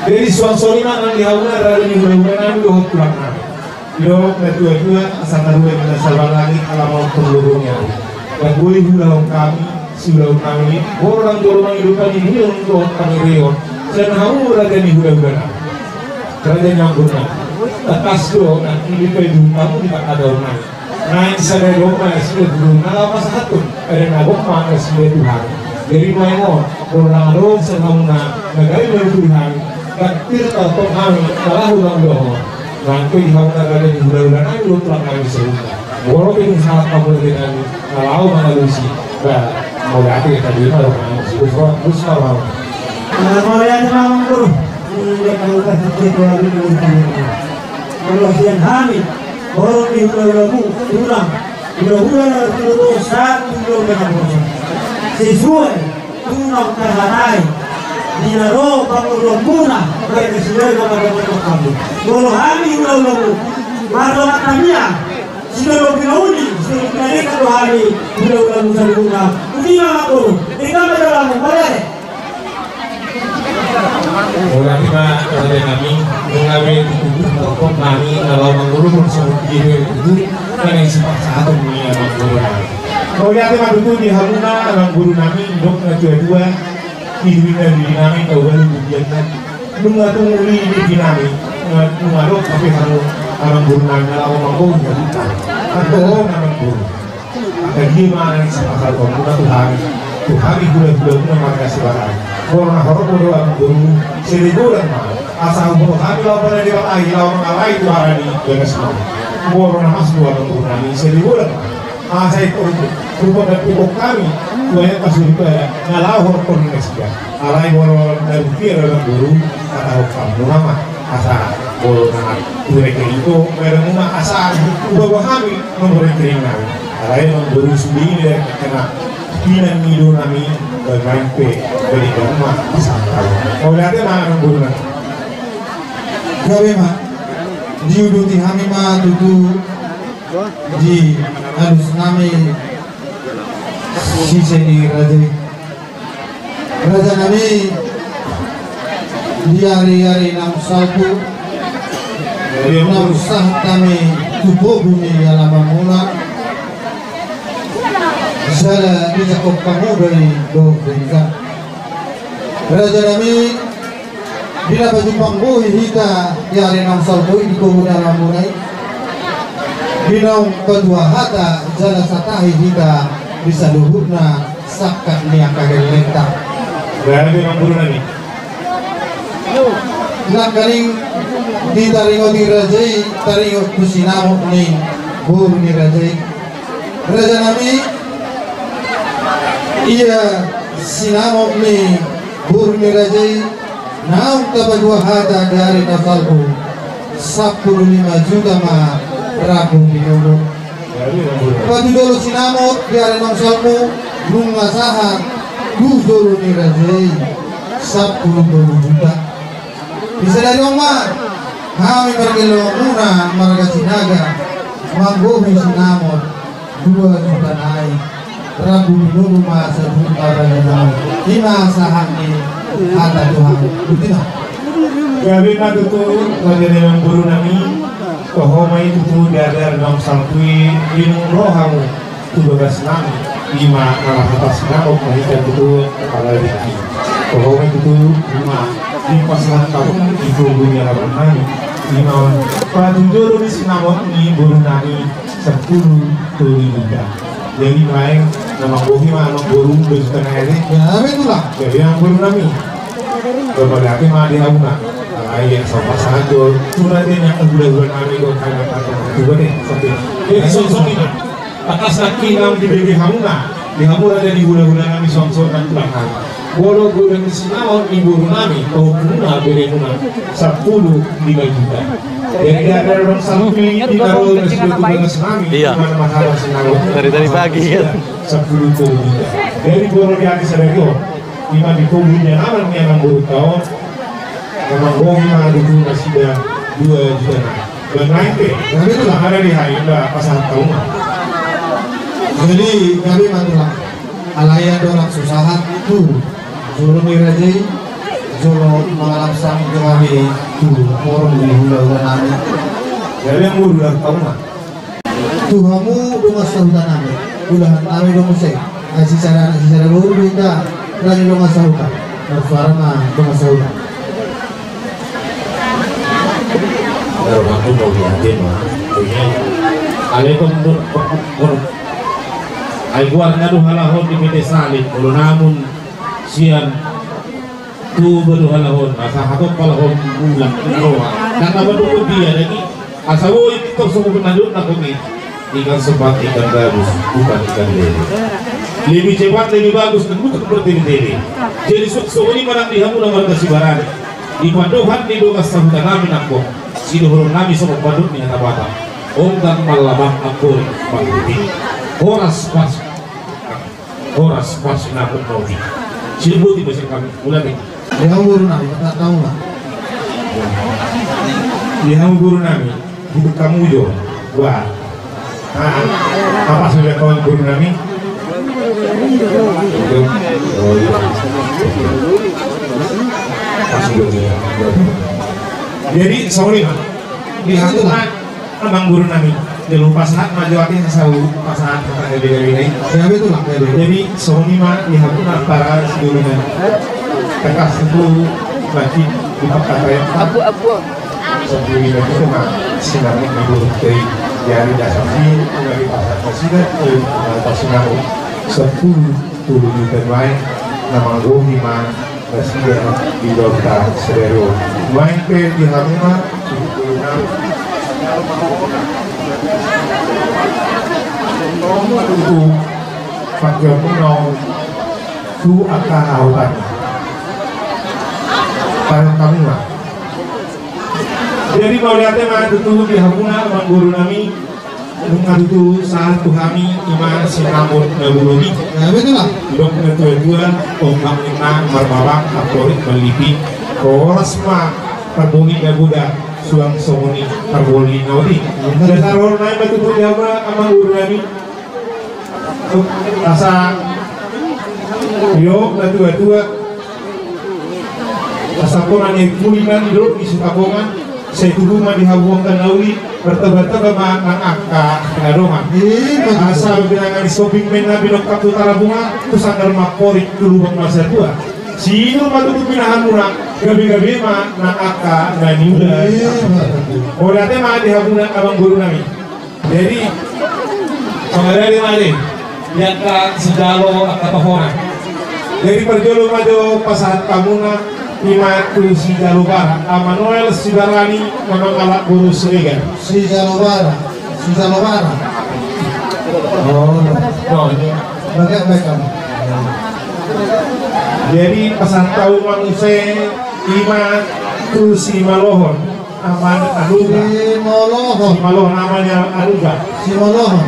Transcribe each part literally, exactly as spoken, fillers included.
Jadi suang songon i ma nang di hamuna raja ni hulahula nami dohot tulang nami. Didok na tuatua, asa na rua ni na sabalang langit ala mauntong logoni ahu. Ndang boi huulahon hami siulaon nami, molo ndang jolo mangido pangidoon dohot pangireon sian hamu raja ni hulahula nami, raja ni amangboru nami. Tangkas do nangkin dipaihut hamu di pangkataion nami. Naeng sada doma nasida guru na laho pasahathon, ada na gok ma nasida Tuhan. Jadi naeng on, molo ndang adong sian hamuna na gabe manuturi hami, ndang tir tongtong hami na laho mangulahon. Nangkin di hamuna raja ni hulahula nami dohot tulang nami saluhutna. Molo pe dung sahat hamu raja nami na laho mangalusi, ba mauliate tadi ma roha nami. Bus ma roha nami. Mauliate ma amangboru. Molo sian hami horong ni hulahulamu, tulang, hulahula na marhite sahat tu hulahula na poso, sesuai tu na tahatai di na ro pangoluanmuna, baen na sinuan na mardapothon hami. Molo hami hulahulamu, mardapothon hami ia, sidolok pinauli, sidolok pinadekat do hami hulahulamu saluhutna. Boti ma amangboru, denggan ma jalamu, mauliate. Mauliate ma raja nami, nunga be tutu hurang nami na laho mangulahon songon dia be tutu, na naeng sipasahaton ni amangboru nami. Mauliate ma tutu di hamuna amangboru nami, didok na tuatua, di diri nami, di diri nami, na ubalu di dia nami. Nunga tung uli di dia nami, nunga, nunga adong hape hamu amangboru nami na laho manggohi hita. Antong amangboru. Angka dia ma na naeng sipasahatonmuna tu hami, tu hami hulahula muna marga Sibarani. Molo na horong do amangboru, salelengon ma. Asa huboto hami laho manadebat ahi, laho mangalai tu hara ni bagas nami. Molo na mas do amangboru nami, salelengon ma. Asa ingkon hupasahat hami tu aek pasuripada na laho horong ni nasida. Alai molo na rupiah do amangboru, hatahon hamuna ma. Asa molo na tu rengkering i do baenmuna, asa hubahen hami nomor rengkering nami. Alai amangboru, sude i do kena pinangido nami, baen pe, baen pe ma, asa tahu. Mauliate ma amangboru nami. Gabe ma, diuduti hami ma tutu di alus nami sise ni raja i. Raja nami, di ari-ari naung salpu, naung sahat hami tu pogu ni alamanmuna, jala dijangkon hamu do i dohot denggan. Raja nami, di na pajumpang bohi hita di ari naung salpu i di pogu ni alamanmuna i, di naung patua hata jala satahi hita di saluhutna sangkap ni angka gellengta. Gabe amangboru nami. Nangkaning ditaringoti raja i, taringot tu sinamot ni boru ni raja i. Raja nami, ia sinamot ni boru ni raja i, naung tapatua hata di ari naung salpu, sampulu lima juta ma rambu pinogu. Patujolo sinamot di ari naung salpu, nunga sahat tu jolo ni raja i, sampulu tolu juta. Di sadari on ma hami pargellengonmuna marga Sinaga manggohi sinamot dua juta nai. Rambu pinogu ma sahat tu raja nami. I ma sahat ni hata tu hami. Boti ma. Gabe ma tutu raja ni amangboru nami. Toho ma i tutu di ari naung salpu i, dung ro hamu tu bagas nami, i ma na marhata sinamot ma hita tutu, apala dengki. Toho ma i tutu, i ma dipasahat hamu di pogu ni alaman nami, i ma patujolo ni sinamot ni boru nami, sampulu tolu juta. Jadi naeng na manggohi ma amangboru dua juta nai. Gabe tulang. Gabe amangboru nami. Gabe gabe ma di hamuna. Alai asa pasahat do tu raja ni hulahula nami do, kada pada tu bade sampe. Jadi songon i ma. Tangkas nangkin naung dibege hamuna, di hamu raja ni hulahula nami, songon songon nang tulang nami. Molo godang ni sinamot ni boru nami, pahompuna beremuna sampulu lima juta. Jadi di ari naung salpu i, di na ro nasida tu bagas nami, i ma na marhata sinamot, dari tadi pagi, sampulu tolu juta. Jadi molo di ari sadari on, i ma di pogu ni alaman ni amangborunta on, na manggohi ma tutu nasida dua juta nai. Baen nai pe. Jadi tulang, ada di hai, pasahat hamu ma. Jadi gabe ma tulang. Alai adong na so sahat tu jolo ni raja i. Jolo mangalap salam tu hami tu horong ni hulahula nami. Jadi yang guru dan kamu mah. Tu hamu dongan sahuta nami. Ulahan nami do muse. Anak sisada, anak sisada boru do hita. Rani dongan sahuta. Marsuara ma dongan sahuta. Baru mampu mau diantin mah. Alaikum tur. Ai guarna do halak on di P T Salib. Olo namun sian Tuba do halak on, asa hatop halak on mulak roha. Karna mandok dia lagi, asa boi pintor sopo penajut na komi. Ikan sepat, ikan gabus, bukan ikan lele. Lebih cepat, lebih bagus, dan bukan bertele-tele. Jadi so-, songon i ma nang di hamu na marga Sibarani. Di pandohan ni dongan sahuta nami nangkok. Sidohonon nami songon pandok ni hata Batak. Onggang mallabang amborik mangguti. Horas pas. Horas pas na pun mau di. Sibuti masih kami mulai. Dia guru nami, tak tahu lah. Dia guru nami, hidup kamu jo. Wah. Ah, apa sudah kawan guru nami? Oh, iya. Pas guru ya. Jadi, sorry, Pak. Di situ, Pak. Amang guru nami, jolo pasahat ma jo ate hasau pasahat hata gabe-gabe nai. Gabe tu lah, gabe. Jadi songon i ma di hamu na para sidoli nami. Tekas tu laki di pakata ya. Abu abu. Songon i ma tu ma sinamot ni guru tei. Jadi dasar si gabe pasahat nasida tu pasinamot sepuluh tolu juta bae na manggohi ma. Nasida di Dota Sereru. Main pe di Haruna. Itu pakai menau tu angka hautan. Tangan kamu lah. Jadi mau lihat ma tutu di Haruna, amang guru nami. Nunga tutu sahat tu hami ima sinamot na bolon i. Didok na tua-tua, ombak ninna marbabang, amporik mallipi. Horas ma parboli na goda, suang songon i parboli na uli. Dasar horna ima tutu jama amang guru nami. Asa, yo, na tua-tua. Asa pona ni puli na ni dolok ni Sukabongan, sai tubu ma di habuang na uli, martaba-taba ma nang angka na dongan. Asa binanga ni soping menna binongkap tu Tarabunga, tu sanggar ma porik tu lubang ma satua. Sinur ma tutu pinahan muna, gabe-gabe ma nang angka na niula. Mauliate ma di hamuna amang guru nami. Jadi, pangadari ma di angka sijalo angka tohonan. Jadi parjolo ma jo pasahat hamuna ima tu sijalo bara, Ama Noel Sibarani, Ama Noel boru Siregar. Sijalo bara, sijalo bara. Oh, no. Baik, baik, Ama. Jadi pasahat hamuna muse ima tu simalohon. Ama ni Anuga. Simalohon. Simalohon ama ni Anuga. Simalohon.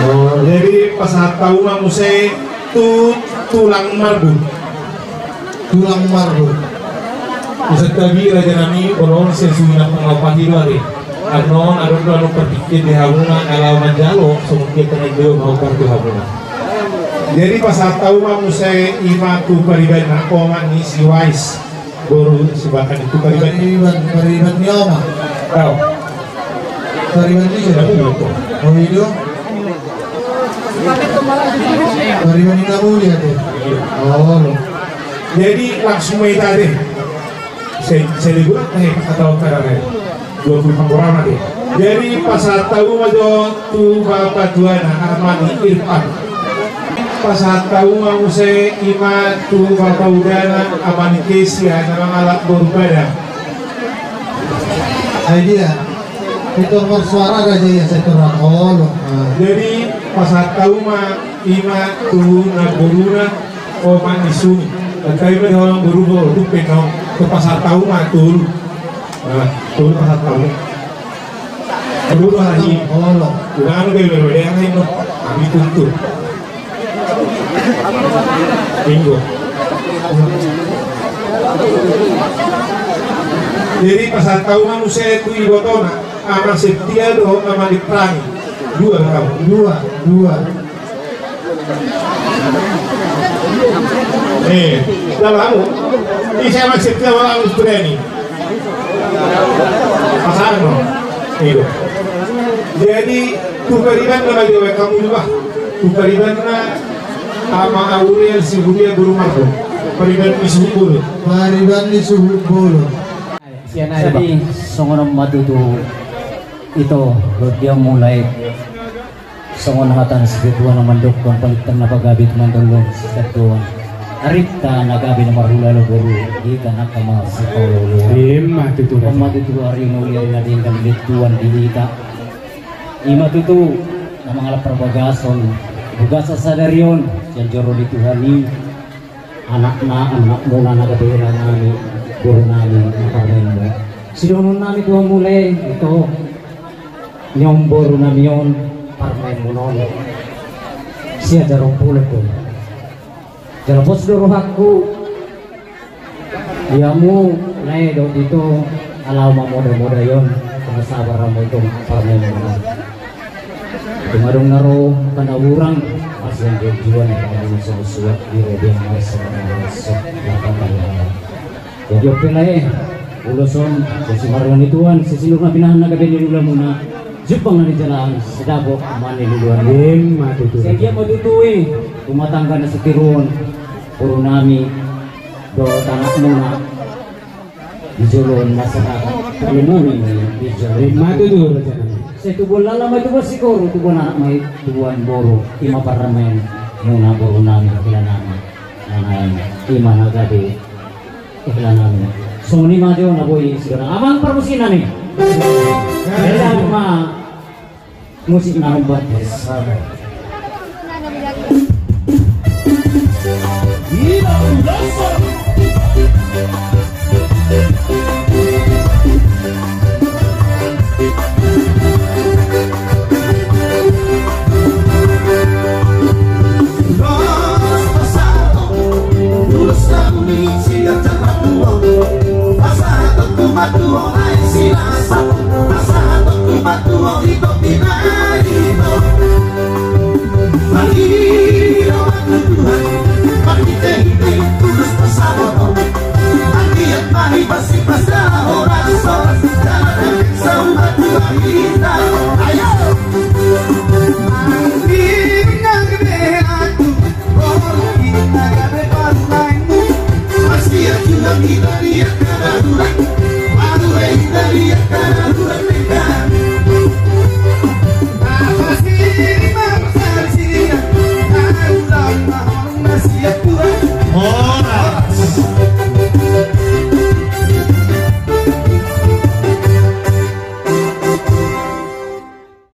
Oh, jadi pasahat hamuna muse tu tulang marbun. Tulang marbun. Bisa tabi raja nami bolon sesuai na pengalpati do ari. Annon adong do anu partingkian di hamuna na laho manjalo songon dia tengah dia mau kartu hamuna. Jadi pasahat hamuna muse ima tu pariban na oman ni si Wais. Boru Sibakan itu pariban. Pariban, pariban ni oma. Tahu. Pariban ni siapa? Oh, itu. Pariban ni namu dia tu. Oh, lo. Jadi langsung ma hita deh. Saya, saya lihat eh atau kada deh. Dua puluh pangkorama dia. Jadi pasahat hamuna jo tu bapa tuana ama ni Irfan. Pasahat hamuna muse ima tu bapa udana ama ni Kesia na mangalap boru pada. Ai dia. Itu marsuara raja ya saya terang. Oh, lo. Jadi pasahat hamuna ima tu na boruna. Oman ni Suni. Tadi ma di orang berubah tu penong tu pasahat hamuna tolu. Nah, tolu pasahat hamuna. Berubah lagi. Oh, lo. Udah anu kayak berbeda yang lain tuh. Kami tuntut. Minggu. Jadi pasahat hamuna muse tu ibotona ama Septia dohot ama Liprangi. Dua kamu. Dua, dua. Eh, dalam anu. Ini saya masih ke orang Australia. Pasaran, no? Iya. Jadi, tu pariban na lagi wa kamu juga. Tu pariban na ama Aurel si Budia Guru Marto. Pariban ni suhut bolon. Pariban ni suhut bolon. Jadi, songon on ma tutu ito, ro dia mulai. Songon hata ni situatua na mandok, paling tang na pagabe tu mandolong sitatua. Arinta na gabe na marhulalo boru, hita na kama sitaolo. Ima tutu. Ima tutu ari na uli ari na denggan letuan di hita. Ima tutu na mangalap parbagason, bagasan sadari on, sian joro ni Tuhan i. Anakna, anakmuna na gabe helanami, borunami, na parumaenmu. Sidohononnami tu hamu lae, ito, nion borunami on, parumaenmuna on. Siajar ompulek on. Jala pos do rohangku. Di hamu lae dohot ito, ala mamodamodai on, asa sabar hamu ito, parumaenmuna on. Tung adong na ro hata na hurang, asi anggo juan na pangalaman so suat di robean na so na so na pangalaman. Jadi ope lae, ulos on, so simarga ni Tuhan, so sinur na pinahan na gabe ni lulamuna, jumpang na nijalahan, sidapot ma niluluan. Ima tutu. Sai dia ma tutu i, rumah tangga na sitiruon, borunami, dohot anakmuna. Di jolo masyarakat, lumuhi di jolo. Ima tutu, rajanami. Sai tubuan lalan ma tubuan sikoru, tubuan anak ma tubuan boru, ima parumaenmuna borunami, helanami. Nanaeng, ima na gabe, helanami. Songon i ma jo na boi sian amang parmusiknami. Helanami. Musik na hombar. Ayo!